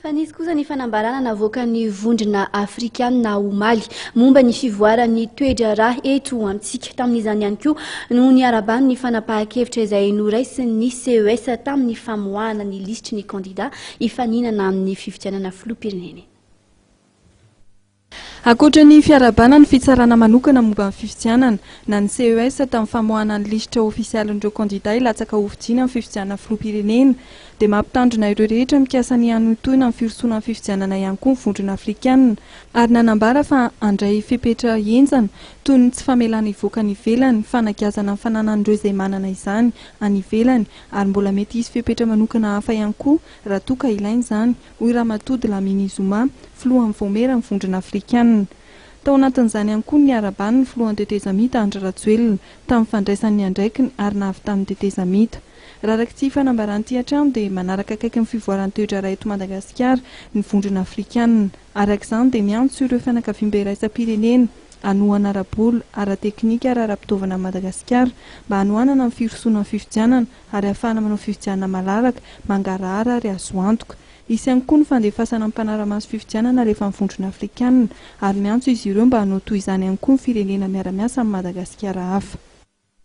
Fa nisy kosa ny fanambarana navoakan'ny Vondrona Afrikanina omaly momba ny fivoaran'ny toe-draharaha eto amintsika. Tamin'izany ihany koa no niarahabany ny fanapahan-kevitra izay noraisin'ny CES tamin'ny famoahana ny lisitry ny kandida hifaninana amin'ny fifidianana filoham-pirenena. Ankoatra ny fiarahabana ny fitsarana manokana momba ny fifidianana, na ny CES tamin'ny famoahana ny lisitra ofisialin'ireo kandida hilatsaka hofidiana amin'ny fifidianana filoham-pirenena, dia mampitandrina ireo rehetra mikasa ny hanohintohina ny firosoana amin'ny fifidianana ihany koa ny Vondrona Afrikana ary nanambara fa handray fepetra henjana toy ny tsy famelana hivoaka any ivelany, fanagiazana ny fananan'ireo izay manana izany any ivelany ary mbola mety hisy fepetra manokana hafa ihany koa raha toa ka ilaina izany. hoy Ramatoa Dlamini Zuma, filohan'ny Vaomieran'ny Vondrona Afrikanina. Tao anatin'izany ihany koa ny niarahabany ny filohan'ny tetezamita Andry Rajoelina tamin'ny fandraisany ny andraikiny ary nahavitany ny tetezamita. Raha araka ity fanambarana ity hatrany dia manaraka akaiky ny fivoaran'ny toe-draharaha eto Madagasikara ny Vondrona Afrikanina. Araka izany dia miantso ireo fianakaviambe iraisam-pirenena hanohana ara-bola, ara-teknika ary ara-pitaovana an'i Madagasikara mba hanohanana ny firosoana amin'ny fifidianana ary ahafahana manao fifidianana malalaka, mangarahara ary azo antoka. Hisy ihany koa ny fandefasana mpanara-maso fifidianana alefan'ny Vondrona Afrikanina ary miantso izy ireo mba hanao toy izany ihany koa ny firenena miara-miasa amin'i Madagasikara hafa.